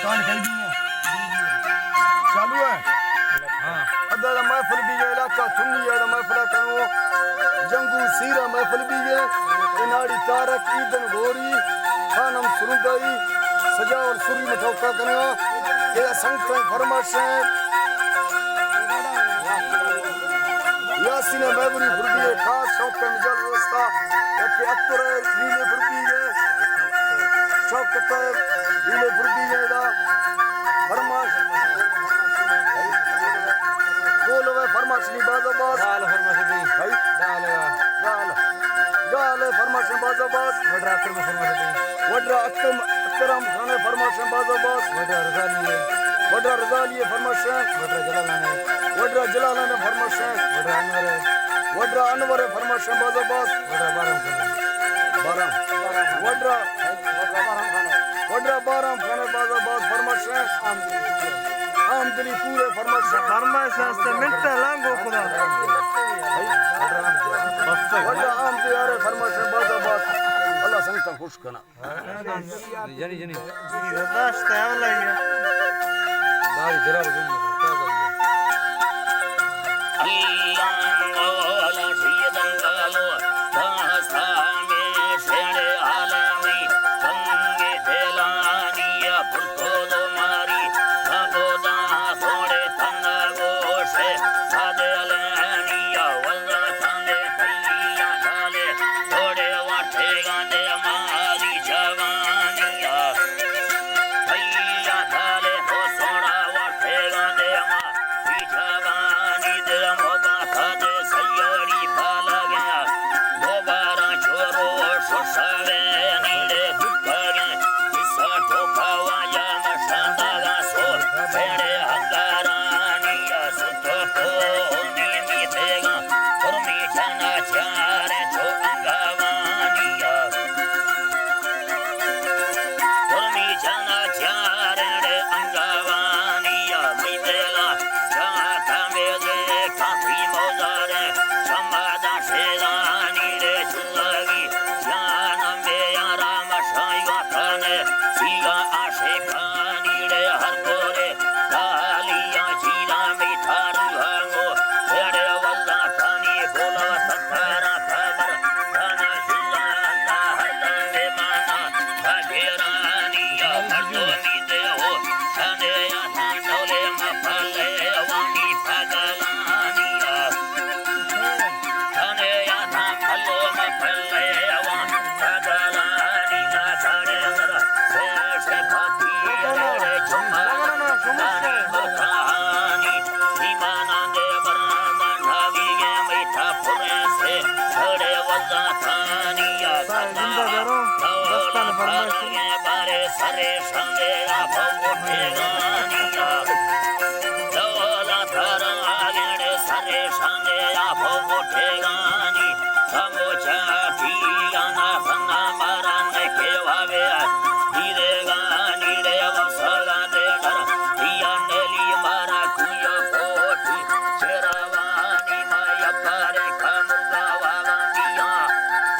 کان کئی دی ہے؟ چالو ہے؟ ہاں۔ ادا دا محفل بیگے، علاقہ تھنی ہے، دا محفل کنو۔ جنگو سیرا محفل بیگے۔ اناڑی تارک، ایدن گوری، خانم سرندائی، سجاول سری مٹھوکا کنگا۔ اے سنگتیں فرمائش ہے۔ یاسین میموری بردی ہے، خاص شوق کا مجال دوستا۔ یک اکتر ہے، نیلے بردی ہے۔ شوق کا نیلے بردی ہے دا۔ فرمائش۔ گول ہوئے فرمائش نہیں، باز باز۔ گال فرمائش دی۔ بھائی۔ گال ہے۔ گال۔ گال ہے فرمائش باز باز۔ وڈرا اکرم فرمائش دی۔ وڈرا اکرم، اکرم خان فرمائش باز باز۔ وڈرا رضا علی ہے۔ وڈرا رضا علی فرمائش۔ وڈرا جلال ہے۔ وڈرا جلال ہے فرمائش۔ وڈرا انور ہے۔ وڈرا انور فرمائش باز باز۔ وڈرا بارم خان۔ بارم۔ وڈرا۔ وڈرا بارم خان باز باز فرمائش۔ آمدنی پورے فرمائش۔ فرمائش است، منٹ لانگو خدا۔ وڈرا آمدنی یار فرمائش باز باز۔ اللہ سنگتاں خوش کنا۔ جنی، جنی۔ داشت ہے، اولا ہی ہے۔ داری جرا بجنی، کیا بجنی؟ اللہ مولا سیدن کالو، داستان میں شیر عالمی، سنگ دلانی پرتو دو ماری، سبودا سوڑے تنگوشے، سادے لینیا وزن تھانے کئیا ڈالے، توڑے واٹے گاندے ماری جوانیا۔ کئیا ڈالے ہو سوڑا واٹے گاندے ماری جوانی دے موبا تھا دے سیاری پالا گیا۔ دوبارہ چورو سوساوے نیڑے دکھانے۔ کسا ٹوکا وایا مشانداگا سو۔ بیڑے ہنگارانی یا ستو تو نیمی دیگا۔ کرمی جانا چارے چو انگاوانی یا۔ کرمی جانا چارے انگاوانی یا۔ می دیلا چاہتا میرے کافی موزارے۔ سمادا شیرانی رے چلگی۔ جانا میارا مشائی وطنے۔ سیگا عاشقانی رے ہر گورے۔ کالیاں چیراں میٹھا روحانگو، تیرے واللہ تانی بولا ستارا خبر، تانا جلا اللہ ہر دم مانا، بھاگیرانی یا مردمی دے ہو، سنے یا ڈولے مپلے وانی پاگلانی یا۔ سرے شاندے آپ اٹھے گانی۔ دولا تھارا آگڑ سرے شاندے آپ اٹھے گانی۔ سموچا پیانا بنا مارا نکے واوے۔ دیدے گانی ڈے وسگا دے ڈر۔ دیا نیلی مارا کویو کوٹی۔ چیرا وانی مایا پارے کامرگا والا دیا۔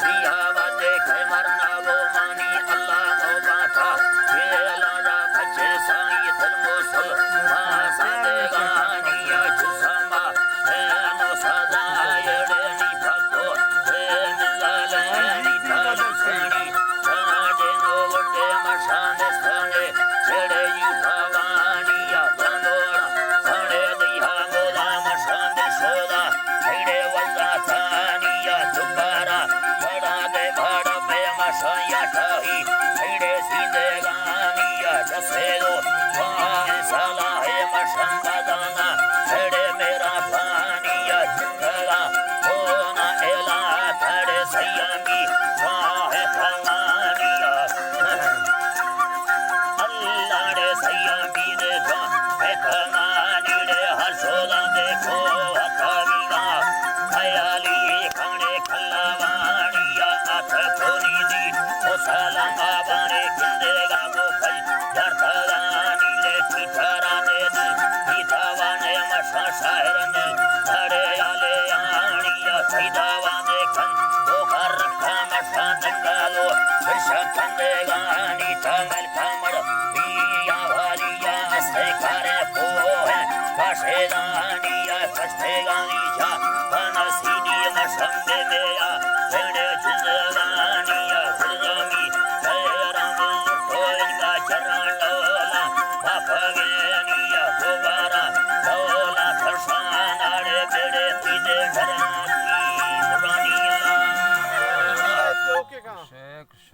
دیا وتے کمرنا گو مانی اللہ نو باتا۔ چیلا بچے سائی دل موسل۔ ماسا دے گانی چسما۔ اینو سزا ایڑے نی پھکو، اے نزالے نی تالسنی، ساڈے نو وڈے مشاندستانے، چڑے یو بھوانی یا بندوڑا، ساڈے دیہا مولا مشاند شودا، ایڑے وزا تانی یا چکارا، بڑا دے بڑا بے مشا یا ٹاہی، ایڑے سیدے گانی یا ڈسے دو، وائے سالا ہے مشاندانا، ایڑے میرا پانی یا چکلا، ہونا ایلا تھڑے سیامی، واہ پھنگانیا۔ اللہ ڑے سیامی دے جا، اے پھنگانی ڑے ہر شولا دے کو ہتاوینا۔ خیالی کھڑے کھلا وانیا، اتھ کھولی دی، او سلام بابا نے کندے گا گو پھل، یار تھرانی ڑے پیٹھارا دے دی، پیٹھاوانے مشا شاعر نے، تھڑے آلے آنی یا پیدا وانے کھن، تو گھر رکھا مشا دنگالو، پھر شکن دے گانی تھا مل کھمڑ، پیا والی دانی ءَ سستگانی جا